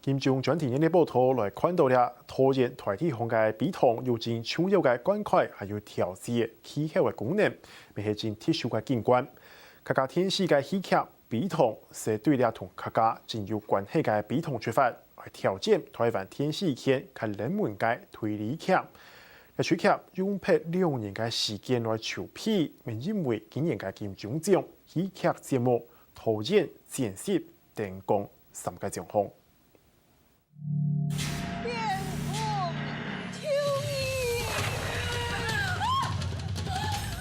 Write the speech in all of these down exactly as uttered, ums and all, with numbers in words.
金鐘專題个報導來看到了，桃園大地項个陂塘有真重要个灌溉，還有調水个氣候个功能，乜係真特殊个景觀。客家電視个戲劇《陂塘》，係對了同客家真有關係个陂塘出發，來挑戰台灣電視圈較冷門个推理劇。這齣劇用忒兩年个時間來籌備，乜因為今年个金鐘獎戲劇節目、導演、剪輯、燈光三个獎項。 變風，救命！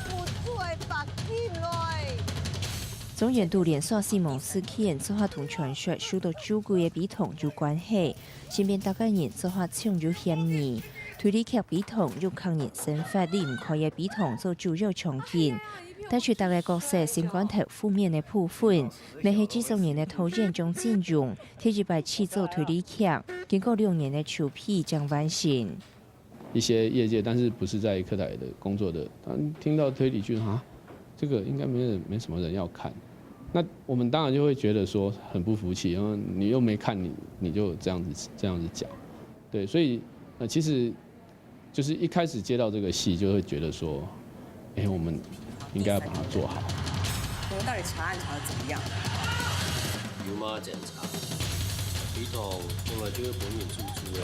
我做白金來！中原度連續死亡事件，做下同傳說受到咒詛个陂塘有關係，身邊逐個人做下總有嫌疑。推理劇《陂塘》用客人生活離毋開个陂塘做主要場景，帶出逐個角色心肝頭負面个部分，乜係製作人个導演張振勇 第一擺試做推理劇，經過兩年个籌備正完成。一些業界，但是不是在客台的工作的，他聽到推理劇啊，這個應該沒人沒什麼人要看。那我們當然就會覺得說很不服氣，因為你又沒看你，你就這樣子這樣子講，對，所以呃，其實就是一開始接到這個戲，就會覺得說，哎，我們應該要把它做好。我們到底查案查的怎麼樣？有嗎？檢查，陂塘從來就係分人出租个。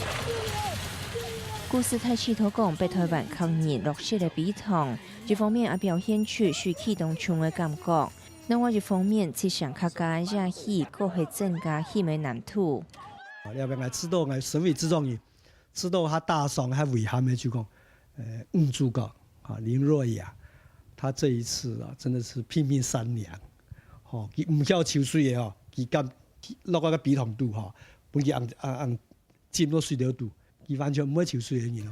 故事大體都講北台灣客人落實个陂塘，一方面也表現出水氣當重个感覺，另外一方面，就像客家个夜戲，過係增加戲个難度。了解，𠊎知道，𠊎身為製作人，知道較打爽、較遺憾个就講，呃，女主角啊，林若雅，她這一次啊，真的是拚命三娘，吼，佢毋曉泅水个吼，佢敢落到个陂塘肚吼，分佢紅紅紅浸落水流肚，佢完全毋會泅水个人哦。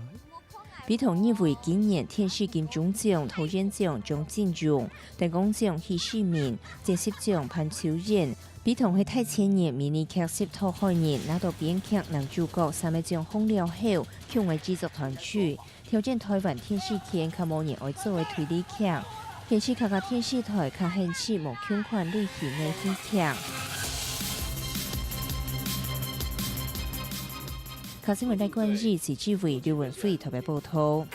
陂塘入圍今年電視金鐘獎、導演獎張振勇、燈光獎許世明、剪輯獎潘秋燕。陂塘係大千年迷你劇集《討海人》拿到編劇、男主角三個獎項了後，共个製作團隊，挑戰台灣電視圈較無人愛做个推理劇，顯示客家電視台較興趣無共款類型个戲劇。客新聞賴冠宇、徐志偉、劉文輝特別報導。